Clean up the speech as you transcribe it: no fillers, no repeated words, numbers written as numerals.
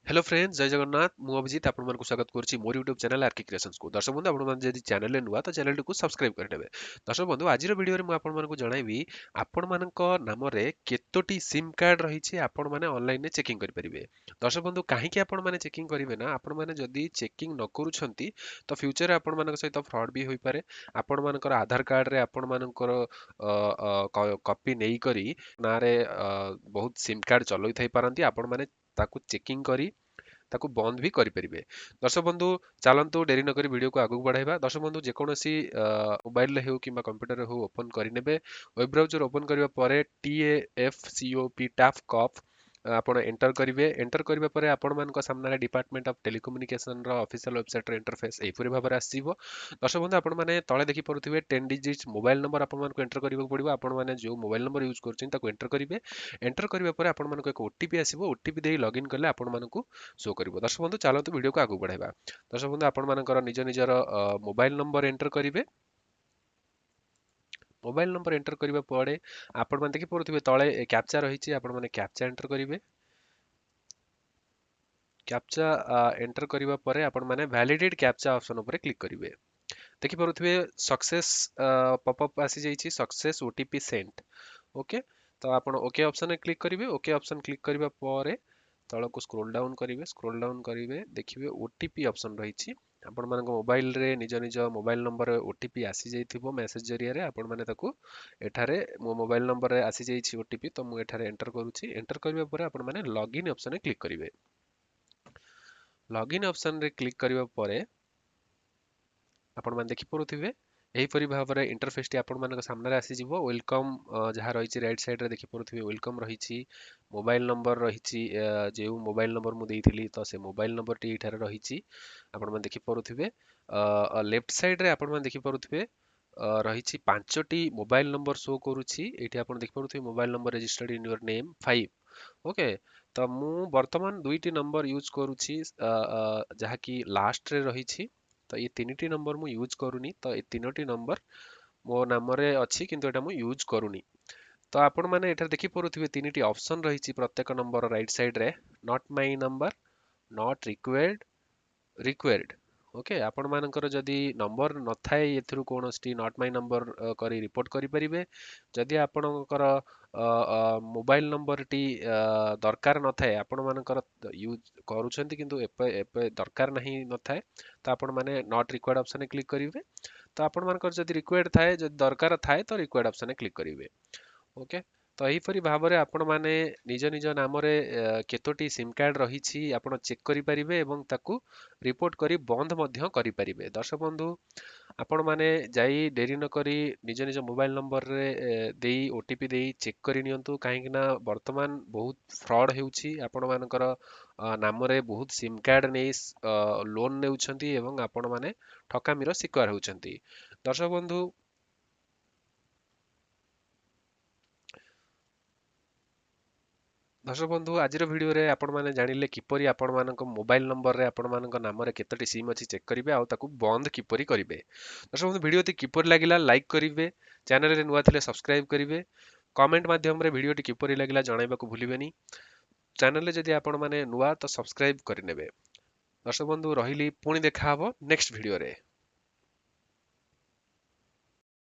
Hello friends, ଜୟ ଜଗନ୍ନାଥ। ମୁଁ ଅଭିଜିତ ଆପଣମାନଙ୍କୁ ସ୍ୱାଗତ କରୁଛି ମୋର ୟୁଟ୍ୟୁବ୍ ଚ୍ୟାନେଲ୍ ଆର୍କି କ୍ରିଏସନ୍ସକୁ। ଦର୍ଶକ ବନ୍ଧୁ, ଆପଣମାନେ ଯଦି ଚ୍ୟାନେଲରେ ନୂଆ ତ ଚ୍ୟାନେଲଟିକୁ ସବସ୍କ୍ରାଇବ୍ କରିନେବେ। ଦର୍ଶକ ବନ୍ଧୁ, ଆଜିର ଭିଡ଼ିଓରେ ମୁଁ ଆପଣମାନଙ୍କୁ ଜଣାଇବି ଆପଣମାନଙ୍କ ନାମରେ କେତୋଟି ସିମ୍ କାର୍ଡ଼ ରହିଛି, ଆପଣମାନେ ଅନଲାଇନରେ ଚେକିଂ କରିପାରିବେ। ଦର୍ଶକ ବନ୍ଧୁ, କାହିଁକି ଆପଣମାନେ ଚେକିଂ କରିବେ ନା, ଆପଣମାନେ ଯଦି ଚେକିଂ ନ କରୁଛନ୍ତି ତ ଫ୍ୟୁଚରରେ ଆପଣମାନଙ୍କ ସହିତ ଫ୍ରଡ୍ ବି ହୋଇପାରେ। ଆପଣମାନଙ୍କର ଆଧାର କାର୍ଡ଼ରେ ଆପଣମାନଙ୍କର କପି ନେଇକରି ନାଁରେ ବହୁତ ସିମ୍ କାର୍ଡ଼ ଚଲାଇଥାଇ ପାରନ୍ତି। ଆପଣମାନେ ତାକୁ ଚେକିଂ କରି ତାକୁ ବନ୍ଦ ବି କରିପାରିବେ। ଦର୍ଶକ ବନ୍ଧୁ, ଚାଲନ୍ତୁ ଡେରି ନକରି ଭିଡ଼ିଓକୁ ଆଗକୁ ବଢ଼ାଇବା। ଦର୍ଶକ ବନ୍ଧୁ, ଯେକୌଣସି ମୋବାଇଲରେ ହେଉ କିମ୍ବା କମ୍ପ୍ୟୁଟରରେ ହେଉ ଓପନ୍ କରିନେବେ। ୱେବ୍ ବ୍ରାଉଜର ଓପନ୍ କରିବା ପରେ T A F C O P TAF cup ଆପଣ ଏଣ୍ଟର କରିବେ। ଏଣ୍ଟର କରିବା ପରେ ଆପଣମାନଙ୍କ ସାମ୍ନାରେ ଡିପାର୍ଟମେଣ୍ଟ ଅଫ୍ ଟେଲିକମ୍ୟୁନିକେସନର ଅଫିସିଆଲ ୱେବସାଇଟ୍ର ଇଣ୍ଟରଫେସ୍ ଏହିପରି ଭାବରେ ଆସିଯିବ। ଦର୍ଶକ ବନ୍ଧୁ, ଆପଣମାନେ ତଳେ ଦେଖିପାରୁଥିବେ 10 ଡିଜିଟ୍ ମୋବାଇଲ ନମ୍ବର ଆପଣମାନଙ୍କୁ ଏଣ୍ଟର କରିବାକୁ ପଡ଼ିବ। ଆପଣମାନେ ଯେଉଁ ମୋବାଇଲ ନମ୍ବର ୟୁଜ୍ କରୁଛନ୍ତି ତାକୁ ଏଣ୍ଟର କରିବେ। ଏଣ୍ଟର କରିବା ପରେ ଆପଣମାନଙ୍କୁ ଏକ ଓ ଟି ପି ଆସିବ। ଓ ଟି ପି ଦେଇ ଲଗ୍ଇନ୍ କଲେ ଆପଣମାନଙ୍କୁ ଶୋ କରିବ। ଦର୍ଶକ ବନ୍ଧୁ, ଚାଲନ୍ତୁ ଭିଡ଼ିଓକୁ ଆଗକୁ ବଢ଼ାଇବା। ଦର୍ଶକ ବନ୍ଧୁ, ଆପଣମାନଙ୍କର ନିଜ ନିଜର ମୋବାଇଲ ନମ୍ବର ଏଣ୍ଟର କରିବେ। ମୋବାଇଲ ନମ୍ବର ଏଣ୍ଟର କରିବା ପରେ ଆପଣମାନେ ଦେଖିପାରୁଥିବେ ତଳେ କ୍ୟାପଚା ରହିଛି, ଆପଣମାନେ କ୍ୟାପଚା ଏଣ୍ଟର କରିବେ। କ୍ୟାପଚା ଏଣ୍ଟର କରିବା ପରେ ଆପଣମାନେ ଭ୍ୟାଲିଡେଟ୍ କ୍ୟାପଚା ଅପସନ୍ ଉପରେ କ୍ଲିକ୍ କରିବେ। ଦେଖିପାରୁଥିବେ ସକ୍ସେସ୍ ପପଅପ୍ ଆସିଯାଇଛି, success O T P sent. Okay, ତ ଆପଣ ଓକେ ଅପସନ୍ରେ କ୍ଲିକ୍ କରିବେ। ଓକେ ଅପସନ୍ କ୍ଲିକ୍ କରିବା ପରେ ତଳକୁ ସ୍କ୍ରୋଲ୍ ଡାଉନ୍ କରିବେ। ସ୍କ୍ରୋଲ୍ ଡାଉନ୍ କରିବେ, ଦେଖିବେ ଓ ଟି ପି ଅପସନ୍ ରହିଛି। ଆପଣମାନଙ୍କ ମୋବାଇଲରେ ନିଜ ନିଜ ମୋବାଇଲ ନମ୍ବରରେ ଓ ଟି ପି ଆସିଯାଇଥିବ ମେସେଜ୍ ଜରିଆରେ। ଆପଣମାନେ ତାକୁ ଏଠାରେ ମୋ ମୋବାଇଲ ନମ୍ବରରେ ଆସିଯାଇଛି ଓ ଟି ପି, ତ ମୁଁ ଏଠାରେ ଏଣ୍ଟର କରୁଛି। ଏଣ୍ଟର କରିବା ପରେ ଆପଣମାନେ ଲଗ୍ଇନ୍ ଅପସନ୍ରେ କ୍ଲିକ୍ କରିବେ। ଲଗ୍ଇନ୍ ଅପସନ୍ରେ କ୍ଲିକ୍ କରିବା ପରେ ଆପଣମାନେ ଦେଖିପାରୁଥିବେ ଏହିପରି ଭାବରେ ଇଣ୍ଟରଫେସ୍ଟି ଆପଣମାନଙ୍କ ସାମ୍ନାରେ ଆସିଯିବ। Welcome ଯାହା ରହିଛି ରାଇଟ୍ ସାଇଡ଼୍ରେ ଦେଖିପାରୁଥିବେ welcome ରହିଛି, ମୋବାଇଲ ନମ୍ବର ରହିଛି, ଯେଉଁ ମୋବାଇଲ ନମ୍ବର ମୁଁ ଦେଇଥିଲି ତ ସେ ମୋବାଇଲ ନମ୍ବରଟି ଏଇଠାରେ ରହିଛି, ଆପଣମାନେ ଦେଖିପାରୁଥିବେ। ଲେଫ୍ଟ ସାଇଡ଼୍ରେ ଆପଣମାନେ ଦେଖିପାରୁଥିବେ ରହିଛି 5ଟି ମୋବାଇଲ ନମ୍ବର ଶୋ କରୁଛି। ଏଇଠି ଆପଣ ଦେଖିପାରୁଥିବେ mobile number registered in your name 5। Okay, ତ ମୁଁ ବର୍ତ୍ତମାନ 2ଟି ନମ୍ବର ୟୁଜ୍ କରୁଛି, ଯାହାକି ଲାଷ୍ଟରେ ରହିଛି। ତ ଏ 3ଟି ନମ୍ବର ମୁଁ ୟୁଜ୍ କରୁନି, ତ ଏ 3ଟି ନମ୍ବର ମୋ ନାମରେ ଅଛି କିନ୍ତୁ ଏଇଟା ମୁଁ ୟୁଜ୍ କରୁନି। ତ ଆପଣମାନେ ଏଠାରେ ଦେଖିପାରୁଥିବେ 3ଟି ଅପସନ୍ ରହିଛି ପ୍ରତ୍ୟେକ ନମ୍ବର ରାଇଟ୍ ସାଇଡ଼୍ରେ, not my number, not required, required. Okay, ଆପଣମାନଙ୍କର ଯଦି ନମ୍ବର ନଥାଏ ଏଥିରୁ କୌଣସି not my number କରି ରିପୋର୍ଟ କରିପାରିବେ। ଯଦି ଆପଣଙ୍କର ମୋବାଇଲ ନମ୍ବରଟି ଦରକାର ନଥାଏ, ଆପଣମାନଙ୍କର ୟୁଜ୍ କରୁଛନ୍ତି କିନ୍ତୁ ଏବେ ଦରକାର ନାହିଁ ନଥାଏ, ତ ଆପଣମାନେ not required ଅପସନ୍ରେ କ୍ଲିକ୍ କରିବେ। ତ ଆପଣମାନଙ୍କର ଯଦି ରିକ୍ୱାର୍ଡ଼ ଥାଏ, ଯଦି ଦରକାର ଥାଏ ତ ରିକ୍ୱାର୍ଡ଼ ଅପସନ୍ରେ କ୍ଲିକ୍ କରିବେ। ଓକେ, ତ ଏହିପରି ଭାବରେ ଆପଣମାନେ ନିଜ ନିଜ ନାମରେ କେତୋଟି ସିମ୍ କାର୍ଡ଼ ରହିଛି ଆପଣ ଚେକ୍ କରିପାରିବେ ଏବଂ ତାକୁ ରିପୋର୍ଟ କରି ବନ୍ଦ ମଧ୍ୟ କରିପାରିବେ। ଦର୍ଶକ ବନ୍ଧୁ, ଆପଣମାନେ ଯାଇ ଡେରି ନକରି ନିଜ ନିଜ ମୋବାଇଲ ନମ୍ବରରେ ଦେଇ ଓ ଟି ପି ଦେଇ ଚେକ୍ କରି ନିଅନ୍ତୁ, କାହିଁକିନା ବର୍ତ୍ତମାନ ବହୁତ ଫ୍ରଡ଼୍ ହେଉଛି। ଆପଣମାନଙ୍କର ନାମରେ ବହୁତ ସିମ୍ କାର୍ଡ଼ ନେଇ ଲୋନ୍ ନେଉଛନ୍ତି ଏବଂ ଆପଣମାନେ ଠକାମିର ଶିକାର ହେଉଛନ୍ତି। ଦର୍ଶକ ବନ୍ଧୁ, ଆଜିର ଭିଡ଼ିଓରେ ଆପଣମାନେ ଜାଣିଲେ କିପରି ଆପଣମାନଙ୍କ ମୋବାଇଲ ନମ୍ବରରେ ଆପଣମାନଙ୍କ ନାମରେ କେତୋଟି ସିମ୍ ଅଛି ଚେକ୍ କରିବେ ଆଉ ତାକୁ ବନ୍ଦ କିପରି କରିବେ। ଦର୍ଶକ ବନ୍ଧୁ, ଭିଡ଼ିଓଟି କିପରି ଲାଗିଲା ଲାଇକ୍ କରିବେ, ଚ୍ୟାନେଲରେ ନୂଆ ଥିଲେ ସବସ୍କ୍ରାଇବ୍ କରିବେ, କମେଣ୍ଟ ମାଧ୍ୟମରେ ଭିଡ଼ିଓଟି କିପରି ଲାଗିଲା ଜଣାଇବାକୁ ଭୁଲିବେନି। ଚ୍ୟାନେଲରେ ଯଦି ଆପଣମାନେ ନୂଆ ତ ସବସ୍କ୍ରାଇବ୍ କରିନେବେ। ଦର୍ଶକ ବନ୍ଧୁ, ରହିଲି, ପୁଣି ଦେଖାହବ ନେକ୍ସଟ ଭିଡ଼ିଓରେ।